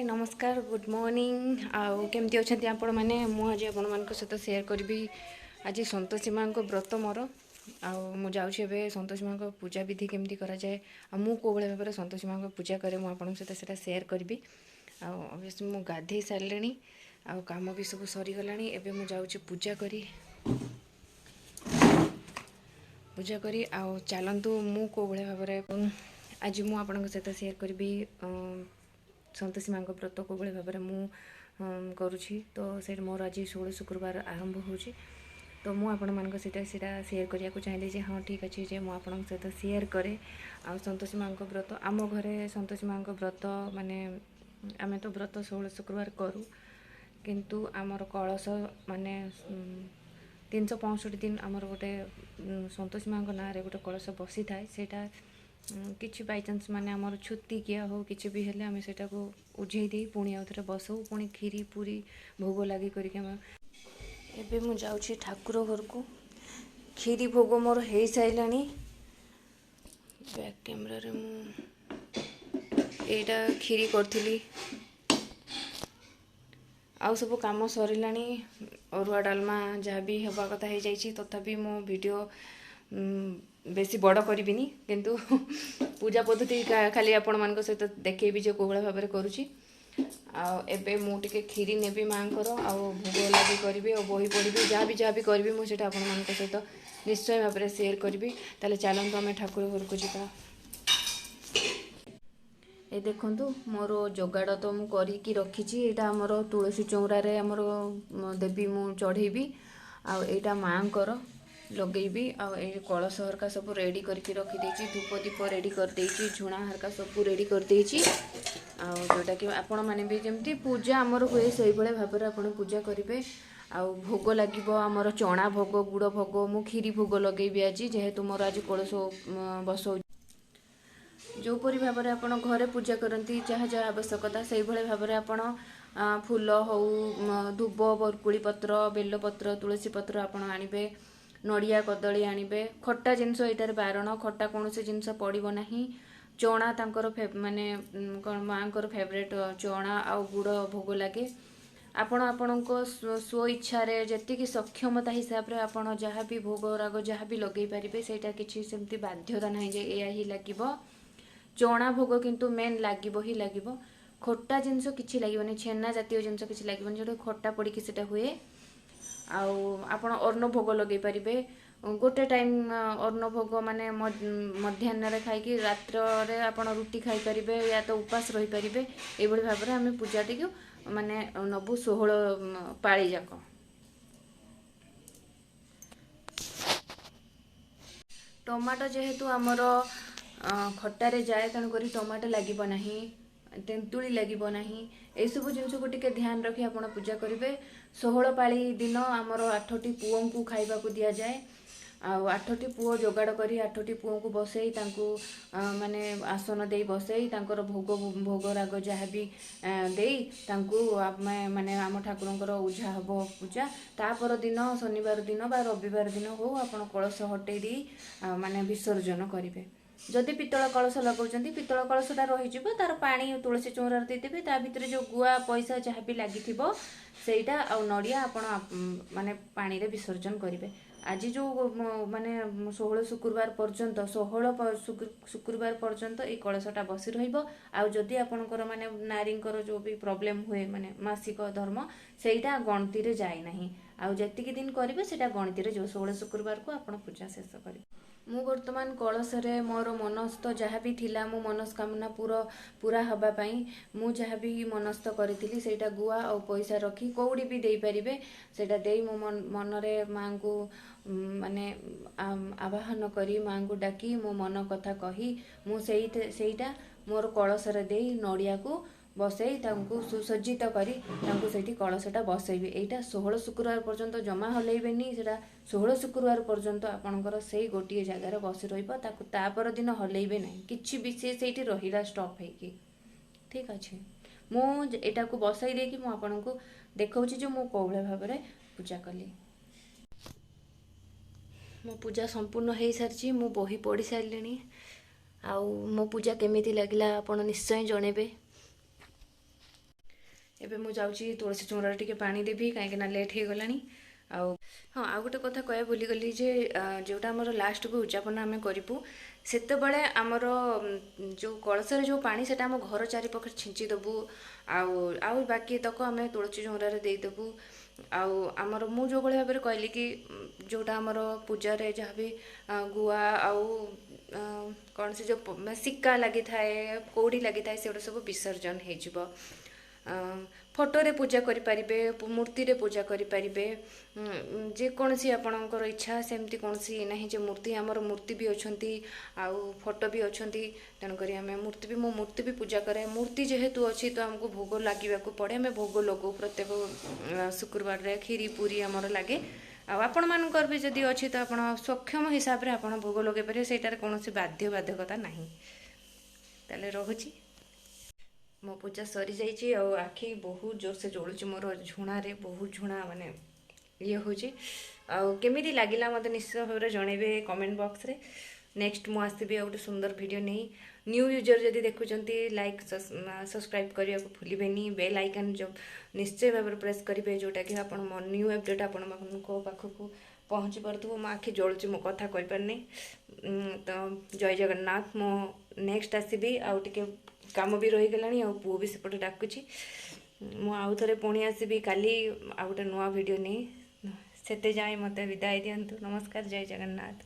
ନମସ୍କାର, good morning. ଆଉ କେମିତି ଅଛନ୍ତି ଆପଣମାନେ? ମୁଁ ଆଜି ଆପଣମାନଙ୍କ ସହିତ ସେୟାର କରିବି, ଆଜି ସନ୍ତୋଷୀ ମାଆଙ୍କ ବ୍ରତ ମୋର। ଆଉ ମୁଁ ଯାଉଛି ଏବେ ସନ୍ତୋଷୀ ମାଆଙ୍କ ପୂଜା ବିଧି କେମିତି କରାଯାଏ ଆଉ ମୁଁ କେଉଁ ଭଳି ଭାବରେ ସନ୍ତୋଷୀ ମାଆଙ୍କ ପୂଜା କରେ, ମୁଁ ଆପଣଙ୍କ ସହିତ ସେଇଟା ସେୟାର କରିବି। ଆଉ ଅବଶ୍ୟ ମୁଁ ଗାଧେଇ ସାରିଲିଣି ଆଉ କାମ ବି ସବୁ ସରିଗଲାଣି। ଏବେ ମୁଁ ଯାଉଛି ପୂଜା କରି। ଆଉ ଚାଲନ୍ତୁ, ମୁଁ କେଉଁ ଭଳି ଭାବରେ ଆଜି ମୁଁ ଆପଣଙ୍କ ସହିତ ସେୟାର କରିବି ସନ୍ତୋଷୀ ମାଆଙ୍କ ବ୍ରତ କେଉଁ ଭଳି ଭାବରେ ମୁଁ କରୁଛି। ତ ସେଇଟା ମୋର ଆଜି 16 ଶୁକ୍ରବାର ଆରମ୍ଭ ହେଉଛି। ତ ମୁଁ ଆପଣମାନଙ୍କ ସହିତ ସେଇଟା ସେୟାର କରିବାକୁ ଚାହିଁଲି ଯେ ହଁ, ଠିକ୍ ଅଛି ଯେ ମୁଁ ଆପଣଙ୍କ ସହିତ ସେୟାର କରେ। ଆଉ ସନ୍ତୋଷୀ ମାଆଙ୍କ ବ୍ରତ, ଆମ ଘରେ ସନ୍ତୋଷୀ ମାଆଙ୍କ ବ୍ରତ ମାନେ ଆମେ ତ ବ୍ରତ 16 ଶୁକ୍ରବାର କରୁ, କିନ୍ତୁ ଆମର କଳସ ମାନେ 365 ଦିନ ଆମର ଗୋଟେ ସନ୍ତୋଷୀ ମାଆଙ୍କ ନାଁରେ ଗୋଟେ କଳସ ବସିଥାଏ। ସେଇଟା କିଛି ବାଇଚାନ୍ସ ମାନେ ଆମର ଛୁତିକିଆ ହଉ, କିଛି ବି ହେଲେ ଆମେ ସେଇଟାକୁ ଉଝେଇ ଦେଇ ପୁଣି ଆଉ ଥରେ ବସଉ। ପୁଣି କ୍ଷୀରି ପୁରୀ ଭୋଗ ଲାଗି କରିକି ଆମେ। ଏବେ ମୁଁ ଯାଉଛି ଠାକୁର ଘରକୁ। କ୍ଷୀରି ଭୋଗ ମୋର ହେଇସାରିଲାଣି। ବ୍ୟାକ୍ କ୍ୟାମେରାରେ ମୁଁ ଏଇଟା କ୍ଷୀରି କରିଥିଲି। ଆଉ ସବୁ କାମ ସରିଲାଣି, ଅରୁଆ ଡାଲମା ଯାହା ବି ହେବା କଥା ହେଇଯାଇଛି। ତଥାପି ମୁଁ ଭିଡ଼ିଓ ବେଶୀ ବଡ଼ କରିବିନି, କିନ୍ତୁ ପୂଜା ପଦ୍ଧତି ଖାଲି ଆପଣମାନଙ୍କ ସହିତ ଦେଖେଇବି ଯେ କେଉଁ ଭଳି ଭାବରେ କରୁଛି। ଆଉ ଏବେ ମୁଁ ଟିକେ କ୍ଷୀରି ନେବି ମାଆଙ୍କର ଆଉ ଭୋଗ ଲାଗି କରିବି ଆଉ ବହି ପଢ଼ିବି, ଯାହା ବି କରିବି ମୁଁ ସେଇଟା ଆପଣମାନଙ୍କ ସହିତ ନିଶ୍ଚୟ ଭାବରେ ସେୟାର କରିବି। ତାହେଲେ ଚାଲନ୍ତୁ, ଆମେ ଠାକୁର ଘରକୁ ଯିବା। ଏ ଦେଖନ୍ତୁ, ମୋର ଯୋଗାଡ଼ ତ ମୁଁ କରିକି ରଖିଛି। ଏଇଟା ଆମର ତୁଳସୀ ଚଉରାରେ ଆମର ଦେବୀ ମୁଁ ଚଢ଼େଇବି ଆଉ ଏଇଟା ମାଆଙ୍କର ଲଗେଇବି। ଆଉ ଏଇ କଳସ ହରକା ସବୁ ରେଡ଼ି କରିକି ରଖିଦେଇଛି, ଧୂପ ଦୀପ ରେଡ଼ି କରିଦେଇଛି, ଝୁଣା ହରକା ସବୁ ରେଡ଼ି କରିଦେଇଛି। ଆଉ ଯେଉଁଟାକି ଆପଣମାନେ ବି ଯେମିତି ପୂଜା ଆମର ହୁଏ, ସେଇଭଳିଆ ଭାବରେ ଆପଣ ପୂଜା କରିବେ। ଆଉ ଭୋଗ ଲାଗିବ ଆମର ଚଣା ଭୋଗ, ଗୁଡ଼ ଭୋଗ। ମୁଁ କ୍ଷୀରି ଭୋଗ ଲଗେଇବି ଆଜି, ଯେହେତୁ ମୋର ଆଜି କଳସ ବସଉଛି। ଯେଉଁପରି ଭାବରେ ଆପଣ ଘରେ ପୂଜା କରନ୍ତି, ଯାହା ଯାହା ଆବଶ୍ୟକତା, ସେଇଭଳି ଭାବରେ ଆପଣ ଫୁଲ ହଉ, ଦୁବ, ବରକୁଳି ପତ୍ର, ବେଲପତ୍ର, ତୁଳସୀ ପତ୍ର ଆପଣ ଆଣିବେ, ନଡ଼ିଆ କଦଳୀ ଆଣିବେ। ଖଟା ଜିନିଷ ଏଇଟାରେ ବାରଣ, ଖଟା କୌଣସି ଜିନିଷ ପଡ଼ିବ ନାହିଁ। ଚଣା ତାଙ୍କର ମାନେ କ'ଣ ମାଆଙ୍କର ଫେଭରେଟ୍ ଚଣା ଆଉ ଗୁଡ଼ ଭୋଗ ଲାଗେ। ଆପଣ ଆପଣଙ୍କ ସ୍ୱ ଇଚ୍ଛାରେ ଯେତିକି ସକ୍ଷମତା ହିସାବରେ ଆପଣ ଯାହା ବି ଭୋଗ ରାଗ ଯାହା ବି ଲଗେଇ ପାରିବେ। ସେଇଟା କିଛି ସେମିତି ବାଧ୍ୟତା ନାହିଁ ଯେ ଏଇଆ ହିଁ ଲାଗିବ। ଚଣା ଭୋଗ କିନ୍ତୁ ମେନ୍ ଲାଗିବ ହିଁ ଲାଗିବ। ଖଟା ଜିନିଷ କିଛି ଲାଗିବନି, ଛେନା ଜାତୀୟ ଜିନିଷ କିଛି ଲାଗିବନି, ଯେଉଁଟା ଖଟା ପଡ଼ିକି ସେଇଟା ହୁଏ। ଆଉ ଆପଣ ଅନ୍ନ ଭୋଗ ଲଗେଇ ପାରିବେ। ଗୋଟେ ଟାଇମ୍ ଅନ୍ନ ଭୋଗ ମାନେ ମଧ୍ୟାହ୍ନରେ ଖାଇକି ରାତ୍ରରେ ଆପଣ ରୁଟି ଖାଇପାରିବେ ୟା ତ ଉପାସ ରହିପାରିବେ। ଏଇଭଳି ଭାବରେ ଆମେ ପୂଜାଟିକୁ ମାନେ ନବୁ 16 ପାଳି ଯାକ। ଟମାଟୋ ଯେହେତୁ ଆମର ଖଟାରେ ଯାଏ, ତେଣୁକରି ଟମାଟୋ ଲାଗିବ ନାହିଁ, ତେନ୍ତୁଳି ଲାଗିବ ନାହିଁ। ଏସବୁ ଜିନିଷକୁ ଟିକେ ଧ୍ୟାନ ରଖି ଆପଣ ପୂଜା କରିବେ। 16 ପାଳି ଦିନ ଆମର ଆଠଟି ପୁଅଙ୍କୁ ଖାଇବାକୁ ଦିଆଯାଏ। ଆଉ ଆଠଟି ପୁଅ ଯୋଗାଡ଼ କରି, ଆଠଟି ପୁଅଙ୍କୁ ବସେଇ, ତାଙ୍କୁ ମାନେ ଆସନ ଦେଇ ବସେଇ, ତାଙ୍କର ଭୋଗ ରାଗ ଯାହା ବି ଦେଇ ତାଙ୍କୁ ଆମେ ମାନେ ଆମ ଠାକୁରଙ୍କର ଉଝା ହେବ ପୂଜା। ତା ପର ଦିନ ଶନିବାର ଦିନ ବା ରବିବାର ଦିନ ହଉ, ଆପଣ କଳସ ହଟେଇ ଦେଇ ମାନେ ବିସର୍ଜନ କରିବେ। ଯଦି ପିତ୍ତଳ କଳସ ଲଗାଉଛନ୍ତି, ପିତ୍ତଳ କଳସଟା ରହିଯିବ। ତାର ପାଣି ତୁଳସୀ ଚଉରାରେ ଦେଇଦେବେ। ତା ଭିତରେ ଯେଉଁ ଗୁଆ ପଇସା ଯାହା ବି ଲାଗିଥିବ, ସେଇଟା ଆଉ ନଡ଼ିଆ ଆପଣ ମାନେ ପାଣିରେ ବିସର୍ଜନ କରିବେ। ଆଜି ଯେଉଁ ମାନେ 16 ଶୁକ୍ରବାର ପର୍ଯ୍ୟନ୍ତ, 16 ଶୁକ୍ରବାର ପର୍ଯ୍ୟନ୍ତ ଏଇ କଳସଟା ବସି ରହିବ। ଆଉ ଯଦି ଆପଣଙ୍କର ମାନେ ନାରୀଙ୍କର ଯେଉଁ ବି ପ୍ରୋବ୍ଲେମ୍ ହୁଏ, ମାନେ ମାସିକ ଧର୍ମ, ସେଇଟା ଗଣତିରେ ଯାଏ ନାହିଁ। ଆଉ ଯେତିକି ଦିନ କରିବେ, ସେଇଟା ଗଣତିରେ ଯିବ। 16 ଶୁକ୍ରବାରକୁ ଆପଣ ପୂଜା ଶେଷ କରିବେ। ମୁଁ ବର୍ତ୍ତମାନ କଳସରେ ମୋର ମନସ୍ଥ ଯାହା ବି ଥିଲା, ମୁଁ ମନସ୍କାମନା ପୁରା ହେବା ପାଇଁ ମୁଁ ଯାହା ବି ମନସ୍ଥ କରିଥିଲି, ସେଇଟା ଗୁଆ ଆଉ ପଇସା ରଖି, କଉଡ଼ି ବି ଦେଇପାରିବେ, ସେଇଟା ଦେଇ ମୁଁ ମନରେ ମାଆଙ୍କୁ ମାନେ ଆବାହନ କରି, ମାଆଙ୍କୁ ଡାକି, ମୋ ମନ କଥା କହି, ମୁଁ ସେଇଟା ମୋର କଳସରେ ଦେଇ, ନଡ଼ିଆକୁ ବସେଇ, ତାଙ୍କୁ ସୁସଜ୍ଜିତ କରି ତାଙ୍କୁ ସେଇଠି କଳସଟା ବସେଇବି। ଏଇଟା 16 ଶୁକ୍ରବାର ପର୍ଯ୍ୟନ୍ତ ଜମା ହଲେଇବେନି। ସେଇଟା 16 ଶୁକ୍ରବାର ପର୍ଯ୍ୟନ୍ତ ଆପଣଙ୍କର ସେଇ ଗୋଟିଏ ଜାଗାରେ ବସି ରହିବ। ତାକୁ ତା ପରଦିନ ହଲେଇବେ ନାହିଁ କିଛି ବି। ସେ ସେଇଠି ରହିଲା ଷ୍ଟପ୍ ହେଇକି। ଠିକ୍ ଅଛି, ମୁଁ ଏଇଟାକୁ ବସେଇ ଦେଇକି ମୁଁ ଆପଣଙ୍କୁ ଦେଖାଉଛି ଯେ ମୁଁ କେଉଁ ଭଳିଆ ଭାବରେ ପୂଜା କଲି। ମୋ ପୂଜା ସମ୍ପୂର୍ଣ୍ଣ ହେଇସାରିଛି, ମୁଁ ବହି ପଢ଼ି ସାରିଲିଣି। ଆଉ ମୋ ପୂଜା କେମିତି ଲାଗିଲା, ଆପଣ ନିଶ୍ଚୟ ଜଣେଇବେ। ଏବେ ମୁଁ ଯାଉଛି ତୁଳସୀ ଚଉରାରେ ଟିକେ ପାଣି ଦେବି, କାହିଁକିନା ଲେଟ୍ ହେଇଗଲାଣି। ଆଉ ହଁ, ଆଉ ଗୋଟେ କଥା କହିବା ଭୁଲିଗଲି ଯେ ଯେଉଁଟା ଆମର ଲାଷ୍ଟକୁ ଉଦଯାପନ ଆମେ କରିବୁ, ସେତେବେଳେ ଆମର ଯେଉଁ କଳସରେ ଯେଉଁ ପାଣି, ସେଇଟା ଆମ ଘର ଚାରିପାଖରେ ଛିଞ୍ଚି ଦେବୁ ଆଉ ବାକି ତକ ଆମେ ତୁଳସୀ ଚଉରାରେ ଦେଇଦେବୁ। ଆଉ ଆମର ମୁଁ ଯେଉଁଭଳି ଭାବରେ କହିଲି କି ଯେଉଁଟା ଆମର ପୂଜାରେ ଯାହା ବି ଗୁଆ ଆଉ କ'ଣ ସେ ଯେଉଁ ସିକ୍କା ଲାଗିଥାଏ, କଉଡ଼ି ଲାଗିଥାଏ, ସେଗୁଡ଼ା ସବୁ ବିସର୍ଜନ ହେଇଯିବ। ଫଟୋରେ ପୂଜା କରିପାରିବେ, ମୂର୍ତ୍ତିରେ ପୂଜା କରିପାରିବେ, ଯେକୌଣସି ଆପଣଙ୍କର ଇଚ୍ଛା। ସେମିତି କୌଣସି ନାହିଁ ଯେ ମୂର୍ତ୍ତି, ଆମର ମୂର୍ତ୍ତି ବି ଅଛନ୍ତି ଆଉ ଫଟୋ ବି ଅଛନ୍ତି, ତେଣୁକରି ଆମେ ମୂର୍ତ୍ତି ବି, ମୁଁ ମୂର୍ତ୍ତି ବି ପୂଜା କରେ। ମୂର୍ତ୍ତି ଯେହେତୁ ଅଛି ତ ଆମକୁ ଭୋଗ ଲାଗିବାକୁ ପଡ଼େ। ଆମେ ଭୋଗ ଲଗାଉ ପ୍ରତ୍ୟେକ ଶୁକ୍ରବାରରେ, କ୍ଷୀରି ପୁରୀ ଆମର ଲାଗେ। ଆଉ ଆପଣମାନଙ୍କର ବି ଯଦି ଅଛି ତ ଆପଣ ସକ୍ଷମ ହିସାବରେ ଆପଣ ଭୋଗ ଲଗାଇ ପାରିବେ, ସେଇଟାରେ କୌଣସି ବାଧ୍ୟ ବାଧକତା ନାହିଁ। ତାହେଲେ ରହୁଛି। ମୋ ପୂଜା ସରିଯାଇଛି ଆଉ ଆଖି ବହୁତ ଜୋରସେ ଜଳୁଛି ମୋର ଝୁଣାରେ, ବହୁତ ଝୁଣା ମାନେ ଇଏ ହେଉଛି। ଆଉ କେମିତି ଲାଗିଲା ମୋତେ ନିଶ୍ଚିତ ଭାବରେ ଜଣେଇବେ କମେଣ୍ଟ ବକ୍ସରେ। ନେକ୍ସଟ ମୁଁ ଆସିବି ଆଉ ଗୋଟେ ସୁନ୍ଦର ଭିଡ଼ିଓ ନେଇ। ନ୍ୟୁ ୟୁଜର୍ ଯଦି ଦେଖୁଛନ୍ତି, ଲାଇକ୍ ସବସ୍କ୍ରାଇବ୍ କରିବାକୁ ଭୁଲିବେନି। ବେଲ୍ ଆଇକନ୍ ଯେଉଁ ନିଶ୍ଚୟ ଭାବରେ ପ୍ରେସ୍ କରିବେ, ଯେଉଁଟାକି ଆପଣ ନ୍ୟୁ ଅପଡ଼େଟ୍ ଆପଣମାନଙ୍କ ପାଖକୁ ପହଞ୍ଚି ପାରୁଥିବ। ମୋ ଆଖି ଜଳୁଛି, ମୁଁ କଥା କହିପାରୁନି। ତ ଜୟ ଜଗନ୍ନାଥ। ମୁଁ ନେକ୍ସଟ ଆସିବି, ଆଉ ଟିକେ କାମ ବି ରହିଗଲାଣି ଆଉ ପୁଅ ବି ସେପଟେ ଡାକୁଛି। ମୁଁ ଆଉ ଥରେ ପୁଣି ଆସିବି କାଲି ଆଉ ଗୋଟେ ନୂଆ ଭିଡ଼ିଓ ନେଇ। ସେତେ ଯାଏଁ ମୋତେ ବିଦାୟ ଦିଅନ୍ତୁ। ନମସ୍କାର, ଜୟ ଜଗନ୍ନାଥ।